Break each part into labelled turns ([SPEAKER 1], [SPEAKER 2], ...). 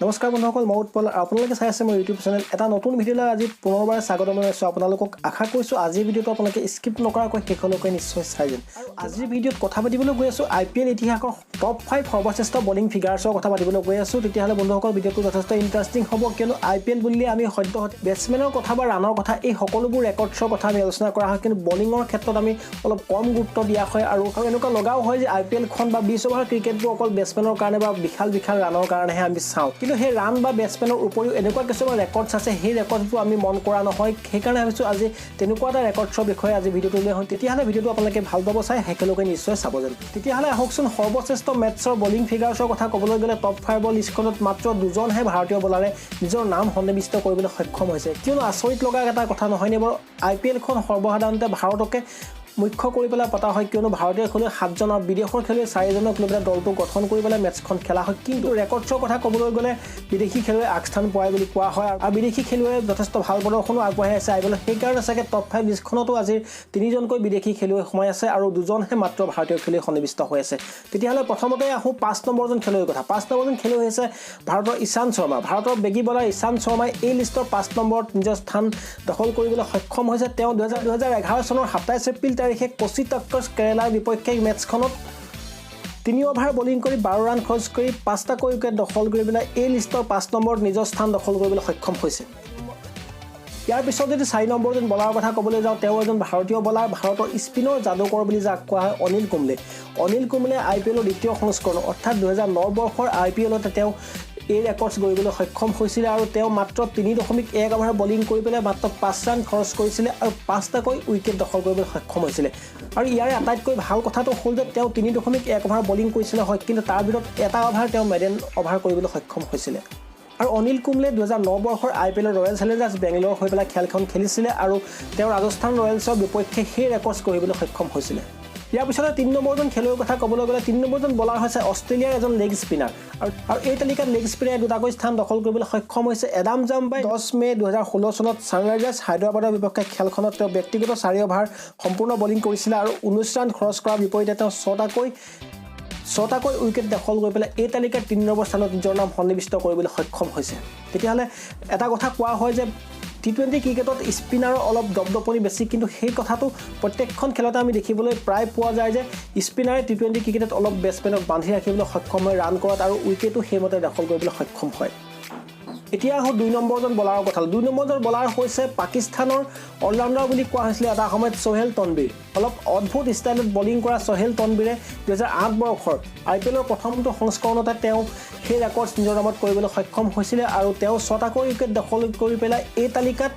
[SPEAKER 1] নমস্কাৰ বন্ধুসকল, মই উৎপল আৰু আপোনালোকে চাই আছে মোৰ ইউটিউব চেনেল। এটা নতুন ভিডিঅ'লৈ আজি পুনৰবাৰ স্বাগতম জনাইছোঁ আপোনালোকক। আশা কৰিছোঁ আজিৰ ভিডিঅ'টো আপোনালোকে স্কিপ নকৰাকৈ শেষলৈকে নিশ্চয় চাই যেন। আৰু আজিৰ ভিডিঅ'ত কথা পাতিবলৈ গৈ আছোঁ আইপিএল ইতিহাসৰ টপ 5 সৰ্বশ্ৰেষ্ঠ বলিং ফিগাৰ্ছৰ কথা পাতিবলৈ গৈ আছোঁ। তেতিয়াহ'লে বন্ধুসকল, ভিডিঅ'টো যথেষ্ট ইণ্টাৰেষ্টিং হ'ব, কিয়নো আইপিএল বুলিলে আমি সদ্যহতে বেটছমেনৰ কথা বা ৰানৰ কথা, এই সকলোবোৰ ৰেকৰ্ডছৰ কথা আমি আলোচনা কৰা হয়, কিন্তু বলিঙৰ ক্ষেত্ৰত আমি অলপ কম গুৰুত্ব দিয়া হয়। আৰু এনেকুৱা লগাও হয় যে আইপিএলখন বা 20 অভাৰ ক্ৰিকেটবোৰ অকল বেটছমেনৰ কাৰণে বা বিশাল বিশাল ৰানৰ কাৰণেহে আমি চাওঁ। কিন্তু সেই ৰান বা বেটছমেনৰ উপৰিও এনেকুৱা কিছুমান ৰেকৰ্ডছ আছে, সেই ৰেকৰ্ডছবোৰ আমি মন কৰা নহয়। সেইকাৰণে ভাবিছোঁ আজি তেনেকুৱা এটা ৰেকৰ্ডছৰ বিষয়ে আজি ভিডিঅ'টো লৈ আহোঁ। তেতিয়াহ'লে ভিডিঅ'টো আপোনালোকে ভাল পাব চাই, শেষলৈকে নিশ্চয় চাব যেন। তেতিয়াহ'লে আহকচোন, সৰ্বশ্ৰেষ্ঠ মেটছৰ বলিং ফিগাৰ্ছৰ কথা ক'বলৈ গ'লে টপ 5ৰ লিষ্টখনত মাত্ৰ দুজনহে ভাৰতীয় বলাৰে নিজৰ নাম সন্নিৱিষ্ট কৰিবলৈ সক্ষম হৈছে। কিয়নো আচৰিত লগা এটা কথা নহয়নে বাৰু? আইপিএলখন সৰ্বসাধাৰণতে ভাৰতকে মুখ্য কৰি পেলাই পতা হয়, কিয়নো ভাৰতীয় খেলুৱৈ সাতজন আৰু বিদেশৰ খেলুৱৈ চাৰিজনক লৈ পেলাই দলটো গঠন কৰি পেলাই মেটছখন খেলা হয়। কিন্তু ৰেকৰ্ডছৰ কথা ক'বলৈ গ'লে বিদেশী খেলুৱৈ আগস্থান পোৱাই বুলি কোৱা হয় আৰু বিদেশী খেলুৱৈয়ে যথেষ্ট ভাল প্ৰদৰ্শনো আগবঢ়াই আছে আইপিএলত। সেইকাৰণে চাগে টপ 5 লিষ্টখনতো আজিৰ তিনিজনকৈ বিদেশী খেলুৱৈ সোমাই আছে আৰু দুজনহে মাত্ৰ ভাৰতীয় খেলুৱৈ সন্নিৱিষ্ট হৈ আছে। তেতিয়াহ'লে প্ৰথমতে আহোঁ 5 নম্বৰজন খেলুৱৈৰ কথা। 5 নম্বৰজন খেলুৱৈ হৈছে ভাৰতৰ ঈশান্ত শৰ্মা। ভাৰতৰ বেগী বলাৰ ঈশান্ত শৰ্মাই এই লিষ্টৰ 5 নম্বৰত নিজৰ স্থান দখল কৰিবলৈ সক্ষম হৈছে। তেওঁ 2011 চনৰ 27 এপ্ৰিল তাৰিখে কোচি টক্কৰ্ছ কেৰেলাৰ বিপক্ষে মেটছখনত 3 অভাৰ বলিং কৰি 12 ৰান খৰচ কৰি পাঁচটাকৈ উইকেট দখল কৰি পেলাই এই লিষ্টৰ 5 নম্বৰত নিজৰ স্থান দখল কৰিবলৈ সক্ষম হৈছে। ইয়াৰ পিছত যদি 4 নম্বৰজন বলাৰৰ কথা ক'বলৈ যাওঁ, তেওঁ এজন ভাৰতীয় বলাৰ, ভাৰতৰ স্পিনৰ যাদুকৰ বুলি যাক কোৱা হয়, অনিল কুম্বলে। অনিল কুম্বলে আইপিএলৰ দ্বিতীয় সংস্কৰণ অৰ্থাৎ 2009 বৰ্ষৰ আইপিএলতে তেওঁ এই ৰেকৰ্ডছ গঢ়িবলৈ সক্ষম হৈছিলে আৰু তেওঁ মাত্ৰ 3.1 অভাৰ বলিং কৰি পেলাই মাত্ৰ 5 ৰান খৰচ কৰিছিলে আৰু পাঁচটাকৈ উইকেট দখল কৰিবলৈ সক্ষম হৈছিলে। আৰু ইয়াৰে আটাইতকৈ ভাল কথাটো হ'ল যে তেওঁ 3.1 অভাৰ বলিং কৰিছিলে হয়, কিন্তু তাৰ ভিতৰত এটা অভাৰ তেওঁ মেডেন অভাৰ কৰিবলৈ সক্ষম হৈছিলে। আৰু অনিল কুম্বলে 2009 বৰ্ষৰ আইপিএলৰ ৰয়েল চেলেঞ্জাৰ্ছ বেংগলোৰ হৈ পেলাই খেলখন খেলিছিলে আৰু তেওঁ ৰাজস্থান ৰয়েলছৰ বিপক্ষে সেই ৰেকৰ্ডছ গঢ়িবলৈ সক্ষম হৈছিলে। ইয়াৰ পিছতে 3 নম্বৰজন খেলুৱৈৰ কথা ক'বলৈ গ'লে 3 নম্বৰজন বলাৰ হৈছে অষ্ট্ৰেলিয়াৰ এজন লেগ স্পিনাৰ আৰু এই তালিকাত লেগ স্পিনাৰে দুটাকৈ স্থান দখল কৰিবলৈ সক্ষম হৈছে। এডাম জাম্পাই 10 মে' 2016 চনত ছানৰাইজাৰ্ছ হায়দৰাবাদৰ বিপক্ষে খেলখনত তেওঁ ব্যক্তিগত 4 অভাৰ সম্পূৰ্ণ বলিং কৰিছিলে আৰু 19 ৰান খৰচ কৰাৰ বিপৰীতে তেওঁ ছটাকৈ উইকেট দখল কৰি পেলাই এই তালিকাত 3 নম্বৰ স্থানত নিজৰ নাম সন্নিৱিষ্ট কৰিবলৈ সক্ষম হৈছে। তেতিয়াহ'লে এটা কথা কোৱা হয় যে টি-20 ক্ৰিকেটত স্পিনাৰৰ অলপ দপদপনি বেছি, কিন্তু সেই কথাটো প্ৰত্যেকখন খেলতে আমি দেখিবলৈ প্ৰায় পোৱা যায় যে স্পিনাৰে টি-20 ক্ৰিকেটত অলপ বেটছমেনক বান্ধি ৰাখিবলৈ সক্ষম হয় ৰান কৰাত আৰু উইকেটো সেইমতে দখল কৰিবলৈ সক্ষম হয়। এতিয়া আহোঁ 2 নম্বৰজন বলাৰৰ কথা। 2 নম্বৰজন বলাৰ হৈছে পাকিস্তানৰ অলৰাউণ্ডাৰ বুলি কোৱা হৈছিলে এটা সময়ত সোহেল তনবীৰ। অলপ অদ্ভুত ষ্টাইলত বলিং কৰা সোহেল তনবীৰে 2008 বৰ্ষৰ আইপিএলৰ প্ৰথমটো সংস্কৰণতে তেওঁ সেই ৰেকৰ্ডছ নিজৰ নামত কৰিবলৈ সক্ষম হৈছিলে আৰু তেওঁ ছটাকৈ উইকেট দখল কৰি পেলাই এই তালিকাত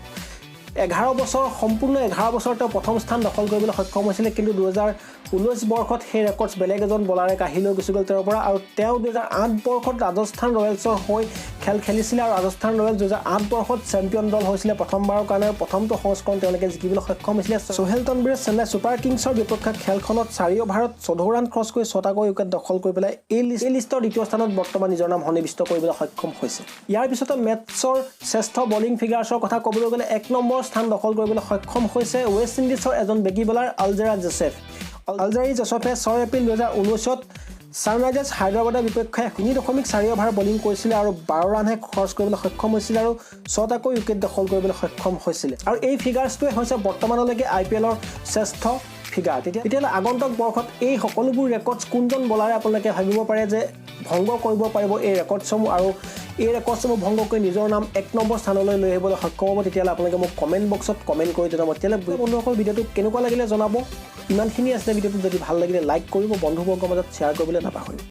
[SPEAKER 1] 11 বছৰ, সম্পূৰ্ণ 11 বছৰ তেওঁ প্ৰথম স্থান দখল কৰিবলৈ সক্ষম হৈছিলে। কিন্তু 2019 বৰ্ষত সেই ৰেকৰ্ডছ বেলেগ এজন বলাৰে কাঢ়ি লৈ গুচি গ'ল তেওঁৰ পৰা। আৰু তেওঁ 2008 বৰ্ষত ৰাজস্থান ৰয়েলছৰ হৈ খেল খেলিছিলে আৰু ৰাজস্থান ৰয়েলছ 2008 বৰ্ষত চেম্পিয়ন দল হৈছিলে প্ৰথমবাৰৰ কাৰণে। প্ৰথমটো সংস্কৰণ তেওঁলোকে জিকিবলৈ সক্ষম হৈছিলে। সোহেল তনবীৰে চেন্নাই ছুপাৰ কিংছৰ বিপক্ষে খেলখনত 4 অভাৰত 14 ৰান খৰচ কৰি ছটাকৈ উইকেট দখল কৰি পেলাই এই লিষ্টৰ দ্বিতীয় স্থানত বৰ্তমান নিজৰ নাম সন্নিৱিষ্ট কৰিবলৈ সক্ষম হৈছে। ইয়াৰ পিছতে মেটছৰ শ্ৰেষ্ঠ বলিং ফিগাৰ্ছৰ কথা ক'বলৈ গ'লে 1 নম্বৰ স্থান দখল কৰিবলৈ সক্ষম হৈছে ৱেষ্ট ইণ্ডিজৰ এজন বেগী বলাৰ আলজাৰি জোচেফ। আলজাৰি জোচেফে 6 এপ্ৰিল 2019ত ছানৰাইজাৰ্ছ হায়দৰাবাদৰ বিপক্ষে 3.4 অভাৰ বলিং কৰিছিলে আৰু 12 ৰানহে খৰচ কৰিবলৈ সক্ষম হৈছিলে আৰু ছটাকৈ উইকেট দখল কৰিবলৈ সক্ষম হৈছিলে। আৰু এই ফিগাৰ্ছটোৱে হৈছে বৰ্তমানলৈকে আইপিএলৰ শ্ৰেষ্ঠ ফিগাৰ। তেতিয়াহ'লে আগন্তুক বৰ্ষত এই সকলোবোৰ ৰেকৰ্ডছ কোনজন বলাৰে আপোনালোকে ভাবিব পাৰে যে ভংগ কৰিব পাৰিব এই ৰেকৰ্ডছসমূহ আৰু এই ৰেকৰ্ডছসমূহ ভংগ কৰি নিজৰ নাম 1 নম্বৰ স্থানলৈ লৈ আহিবলৈ সক্ষম হ'ব? তেতিয়াহ'লে আপোনালোকে মোক কমেণ্ট বক্সত কমেণ্ট কৰি জনাব। তেতিয়াহ'লে বন্ধুসকল, ভিডিঅ'টো কেনেকুৱা লাগিলে জনাব। ইমানখিনি আছিলে ভিডিঅ'টো। যদি ভাল লাগিলে লাইক কৰিব, বন্ধুবৰ্গৰ মাজত শ্বেয়াৰ কৰিবলৈ নাপাহৰিব।